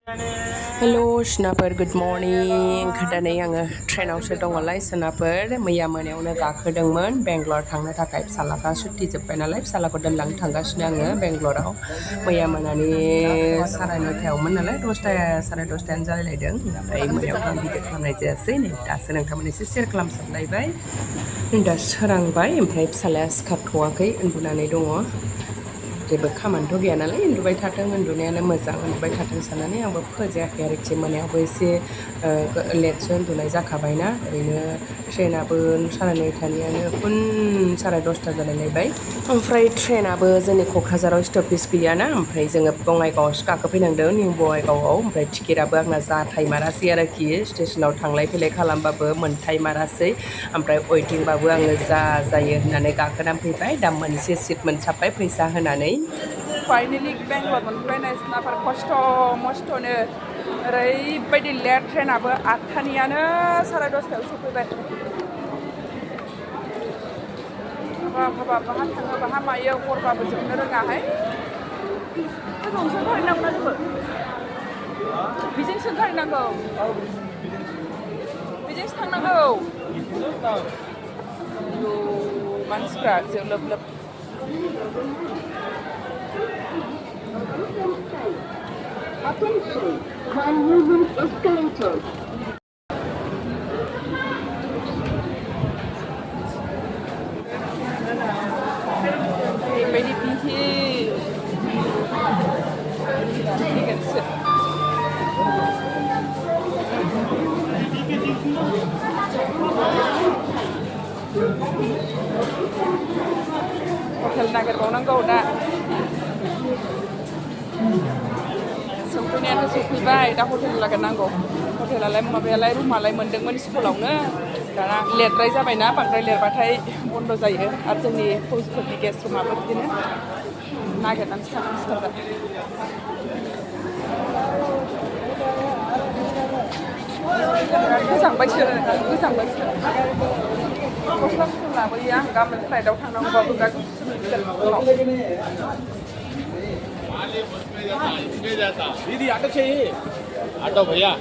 Hello सोनाफोर good morning दिनै आङो ट्रेनावसो दङलाय सोनाफोर मैया मोनायावनो गाखोदोंमोन बेंगलर थांनो थाखाय फिसालाफ्रा सुट्टि जोब्बाय नालाय फिसालाखौ दोनलांनो थांगासिनो आङो बेंगलराव मैया मोनानि 9:30 नालाय 10 साराय 10 जालायलायदों ओमफ्राय मोनायावथ' आं भिडिअ खालामनाय जायासै नै दासो नोंथांमोन एसे शेयार खालामसाबलायबाय दा सोरांबाय ओमफ्राय फिसालाया सिखारथ'वाखै उन्दुनानै दङ जेबो खामानिथ' गैया नालाय उन्दुबाय थाथों उन्दुनायानो मोजां उन्दुबाय थाथों साननानै आंबो फोजायाखै आरोखि मोनायावबो एसे लेटसो उन्दुनाय जाखाबायना ओरैनो ट्रेनाबो 9:30नियानो 10:30 जालायलायबाय ओमफ्राय ट्रेनाबो जोंनि क'क्राझाराव स्टपेज गैयाना ओमफ्राय जोङो बङाइगावआवसो गाखोफैनांदों निउ बङाइगावआव ओमफ्राय टिकेटआबो आंना जाथायमारासै आरोखि स्टेसनाव थांलाय फैलाय खालामबाबो मोनथायमारासै ओमफ्राय वेटिंबाबो आङो जायो होननानै गाखोनानै फैबाय दा मोनसे सिट मोनसाबबाय फैसा होनानै फाइनेलि बेंगलर मोनफैबाय सोनाफोर खस्थ' मस्थ'नो ओरैबायदि लेट ट्रेनाबो 8:00नियानो 10:30 सफैबाय हाबाब बाहा थाङो बाहा मायो हरबाबो जोबनो रोङाहाय जोंनाव सोंखारिनांगौ ना जोङो बेजों सोंखारिनांगौ बेजोंसो थांनांगौ मानसिफ्रा लोब लोब Attention, while using escalators. Baby Pinky. You can sit. Hotel nagiरबावनांगौ दा सफैनायानो सफैबाय दा हटेल नागिरनांगौ हटेलालाय माबायालाय रुमालाय मोनदोंमोन स्कुलावनो दाना लेटद्राय जाबायना बांद्राय लेटबाथाय बन्द जायो आरो जोंनि फौजिफोरनि गेस्ट रुमाबो बिदिनो नागिरनानैसो थानांसिगोन दा गोजांबायसो गस्ला सुथुर लाबोयो आं गाबोन फ्लाइटआव थांनांगौबाबो बिराद गुसु दीदी ऑटो चाहिए ऑटो भैया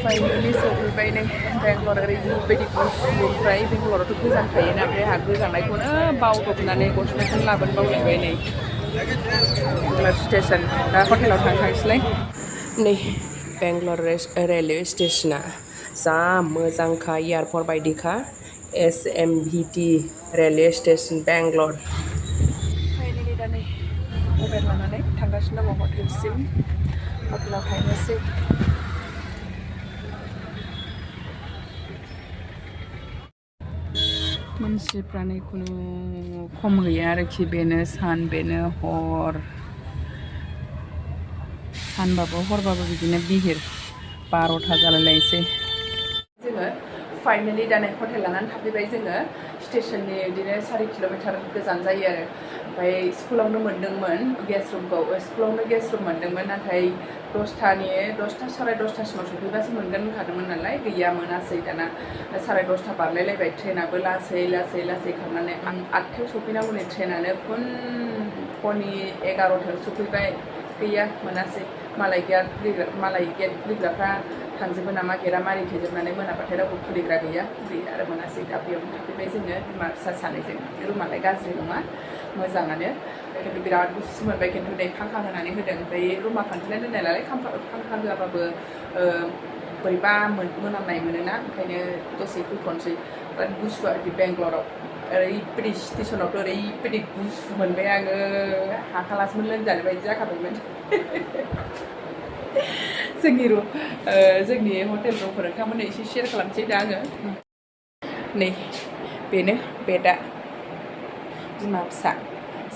फाइनेलि सफैबाय नै बेंगलर ओरैबायदि गुसु ओमफ्राय बेंगलरावथ' गोजांखायोना ओमफ्राय आंहा गोजांनायखौनो बावदबनानै गस्लाखौनो लाबोनो बावलायबाय नै बेंगलर स्टेसन दा हटेलाव थांसैलाय नै बेंगलर रेलवे स्टेसना जा मोजांखा एयारपर्ट बायदिखा SMVT railway station Bangalore finally दा नै मबाइल लानानै थांगासिनो दङ हटेलसिम हटेलाव थांनोसै मानसिफ्रानो खुनु खम गैया आरोखि बेनो सान बेनो हर सानबाबो हरबाबो बिदिनो बिहिर 12टा जालायलायसै जोङो फाइनेलि दा नै हटेल लानानै थाफैबाय जोङो स्टेसननि बिदिनो 4 किल'मिटार गोजान जायो आरो ओमफ्राय स्कुलावनो मोनदोंमोन गेस्ट रुमखौ स्कुलावनो गेस्ट रुम मोनदोंमोन नाथाय 10 साराय 10टासिमाव सफैबासो मोनगोन होनखादोंमोन नालाय गैया मोनासै दाना साराय 10टा बारलायलायबाय ट्रेनाबो लासै खारनानै आं 8टायाव सफैनांगौ नै ट्रेनानो फुंनि 11टायाव सफैबाय गैया मोनासै मालाय गेट खुलिग्राफ्रा थांजोबो नामा गेटआ मारिथेजोबनानै मोनाबाथाय रावबो खुलिग्रा गैया आरो मोनासै दा बेयावनो थाफैबाय जोङो बिमा फिसा सानैजों रुमालाय गाज्रि नङा मोजाङानो खिन्थु बिराद गुसु मोनबाय खिन्थु नै फांखा होनानै होदों ओमफ्राय रुमा फांथेना दोननाय नालाय फांखा होआबाबो बोरैबा मोनामनाय मोनोना ओंखायनो दसे फैथ'नोसै बिराद गुसु आरोखि बेंगलराव ओरैबायदि स्टेसनावथ' ओरैबायदि गुसु मोनबाय आङो हाखालासोमोन लोमजानाय बायदि जाखाबायमोन जोंनि हटेल रुमफोर नोंथांमोननो एसे शेयार खालामसै दा आङो नै बेनो बेडआ बिमा फिसा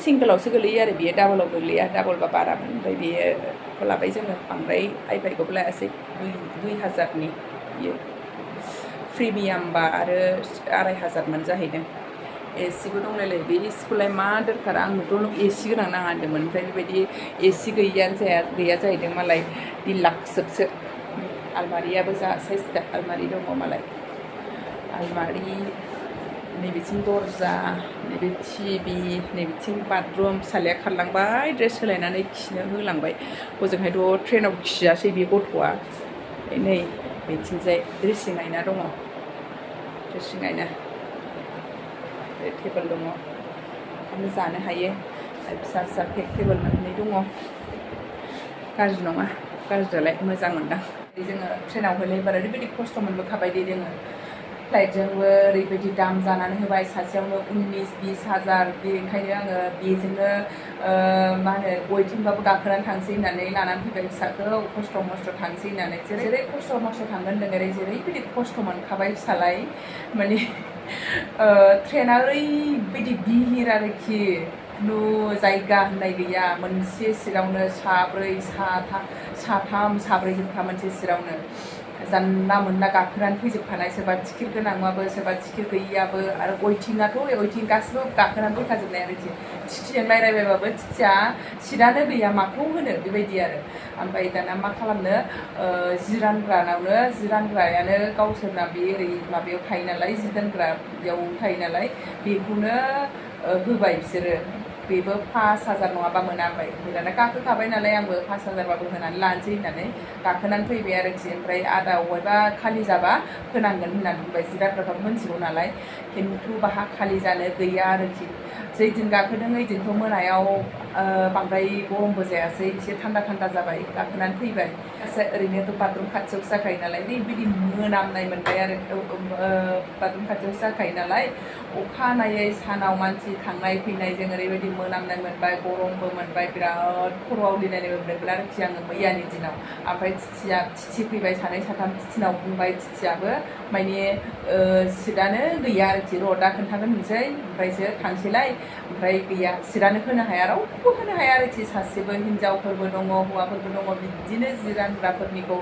सिंगोलावसो गोलैयो आरो बेयो डाबलाव गोलैया डाबलबा बारामोन ओमफ्राय बेयोखौ लाबाय जोङो बांद्राय हाइफाइखौबो लायासै 2,000नि बियो प्रिमियामबा आरो 2,500 मोनजाहैदों एसिबो दंलायलायो बे एसिखौलाय मा दरखार आंनोथ' एसि गोनां नाङा होनदोंमोन ओमफ्राय बेबायदि एसि गैया जाहैदों मालाय डिलाक्ससो आलमारियाबो जा साइज आलमारि दङ मालाय आलमारि नैबेथिं दरजा नैबे टिभि नैबेथिं बाथरुम फिसालाया खारलांबाय ड्रेस सोलायनानै खिनो होलांबाय हजोंहायथ' ट्रेनाव खियासै बे गथ'आ नै बेथिंजाय ड्रेसिं आयना दङ ड्रेसिं आयना टेबोल दङ ओंखाम जानो हायो फिसा फिसा पेक टेबोल मोननै दङ गाज्रि नङा गाज्रियालाय मोजां मोनदां जोङो ट्रेनाव हयले ओरैबायदि खस्थ' मोनबोखाबाय दे जोङो फ्लाइटजोंबो ओरैबायदि दाम जानानै होबाय सासेयावनो 19-20 हाजार बेनिखायनो आङो बेजोंनो मा होनो वेटिंबाबो गाखोनानै थांसै होननानै लानानै फैबाय फिसाखौ खस्थ' मस्थ' थांसै होननानै जेरै खस्थ' मस्थ' थांगोन होनदों जेरैबायदि खस्थ' मोनखाबाय फिसालाय माने ट्रेना ओरैबायदि भिर आरोखि खुनु जायगा होननाय गैया मोनसे सिटआवनो साब्रै साथाम साब्रै जोबखा मोनसे सिटआवनो जानला मोनला गाखोनानै फैजोबखानाय सोरबा टिकेट गोनांबाबो सोरबा टिकेट गैयियाबो आरो वेटिंआथ' वेटिं गासिबो गाखोनानै फैखाजोबनाय आरोखि टिटिजों रायज्लायबायबाबो टिटिया सिटआनो गैया माखौ होनो बेबायदि आरो ओमफ्राय दाना मा खालामनो जि रानग्रायानो गावसोरना बे ओरै माबायाव थायो नालाय जि दोनग्रायाव थायो नालाय बेखौनो होबाय बिसोरो बेबो 5,000 नङाबा मोना ओमफ्राय दाना गाखोखाबाय नालाय आंबो 5,000बाबो होनानै लानोसै होननानै गाखोनानै फैबाय आरोखि ओमफ्राय आदा अबेबा खालि जाबा होनांगोन होननानै बुंबाय जिरायग्राफ्राबो मोनथिगौ नालाय खिन्थु बाहा खालि जानो गैया आरोखि जैदिन गाखोदों ओइदिनथ' मोनायाव बांद्राय गरमबो जायासै एसे थान्दा जाबाय गाखोनानै फैबाय ओरैनोथ' बाथरुम खाथियावसो जाखायो नालाय ओरैबायदि मोनामनाय मोनबाय आरो बाथरुम खाथियावसो जाखायो नालाय अखानायै सानाव मानसि थांनाय फैनायजों ओरैबायदि मोनामनाय मोनबाय गरमबो मोनबाय बिराद खर'आव लिनायनाय मोनदोंमोन आरोखि आङो मैयानि दिनाव ओमफ्राय टिटि फैबाय सानै साथाम टिटिनाव बुंबाय टिटियाबो माने सिटआनो गैया आरोखि र' दा खोन्थागोन होनसै ओमफ्रायसो थांसैलाय ओमफ्राय गैया सिटआनो होनो हाया रावबो होनो हाया आरोखि सासेबो हिनजावफोरबो दङ हौवाफोरबो दङ बिदिनो जि रानग्राफोरनिखौ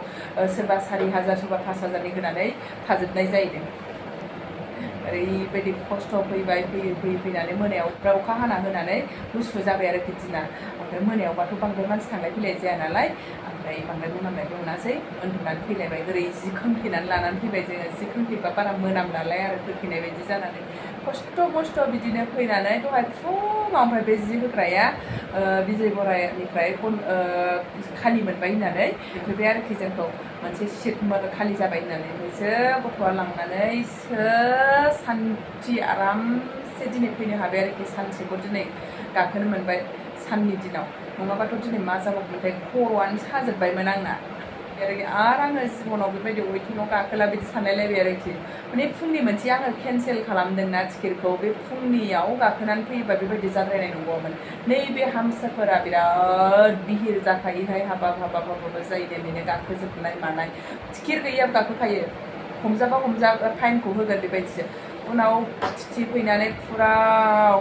सोरबा 4,000 सोरबा 5,000नि होनानै थाजोबनाय जाहैदों ओरैबायदि खस्थ' फैबाय फैनानै मोनायाव अखा हाना होनानै गुसु जाबाय आरोखि दिना ओमफ्राय मोनायावबाथ' बांद्राय मानसि थांलाय फैलाय जाया नालाय ओमफ्राय बांद्राय मोनामनायबो मोनासै उन्दुनानै फैलायबाय ओरै जि खोंथेनानै लानानै फैबाय जोङो जि खोंथेबा बारा मोनाम नालाय आरो खोंथेनाय बायदि जानानै खस्थ' मस्थ' बिदिनो फैनानै दहाय फुङाव ओमफ्राय बे जि होग्राया बिजय बरानिफ्राय खालि मोनबाय होननानै लिंफैबाय आरोखि जोंखौ मोनसे सिट खालि जाबाय होननानै ओमफ्रायसो गथ'आ लांनानैसो सान्थि आरामसे दिनै फैनो हाबाय आरोखि सानसेखौ दिनै गाखोनो मोनबाय साननि दिनाव नङाबाथ' दिनै मा जाबावगोनथाय खर'आनो साजोब्बायमोन आंना आरो आङो जिबनाव बेबायदि वेटिंआव गाखोला बिदि सानलायलायबाय आरोखि माने फुंनि मोनसे आङो केन्सेल खालामदोंना टिकेटखौ बे फुंनियाव गाखोनानै फैयोबा बेबायदि जाद्रायनाय नंगौमोन नैबे हामसाफोरा बिराद बिहिर जाखायोहाय हाबाब जायो बेनो गाखोजोबनाय मानाय टिकेट गैयाबो गाखोखायो हमजाबा फाइनखौ होगोन बेबायदिसो उनाव टिटि फैनानै फुरा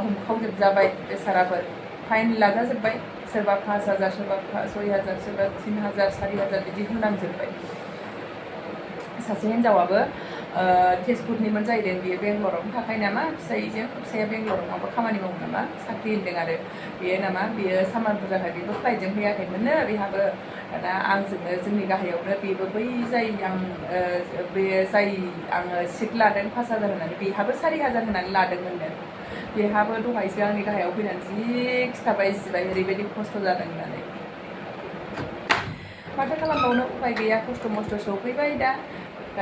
हमखावजोबजाबाय बेसाराफोर फाइन लाजाजोब्बाय सोरबा 5,000 सोरबा 6,000 सोरबा 3,000 4,000 बिदि होनांजोब्बाय सासे हिनजावाबो तेजपुरनिमोन जाहैदों बियो बेंगलरावनो थाखायो नामा फिसाया बेंगलरावबो खामानि मावो नामा साख्रि होनदों आरो बियो नामा बियो सामार बुरजाखाय बेबो फ्लाइटजों फैयाखैमोननो बेहाबो दाना आंजोंनो जोंनि गाहायावनो बेबो बै जाय आङो सिट लादों 5,000 होनानै बेहाबो 4,000 होनानै लादोंमोननो बेहाबो दहायसो आंनि गाहायाव फैनानै जि खिथाबाय जिबाय ओरैबायदि खस्थ' जादों होननानै माथो खालामबावनो उपाय गैया खस्थ' मस्थ' सौफैबाय दा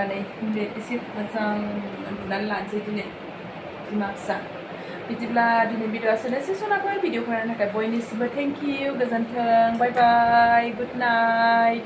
नै एसे मोजां उन्दुनानै लानोसै दिनै बिमा फिसा बिदिब्ला दिनै भिडिअआ एसेनोसै सनाखौ भिडिअ फरायनो थाखाय बयनिसिमबो थेंक इउ गोजोन्थों बाय बाय गुड नाइट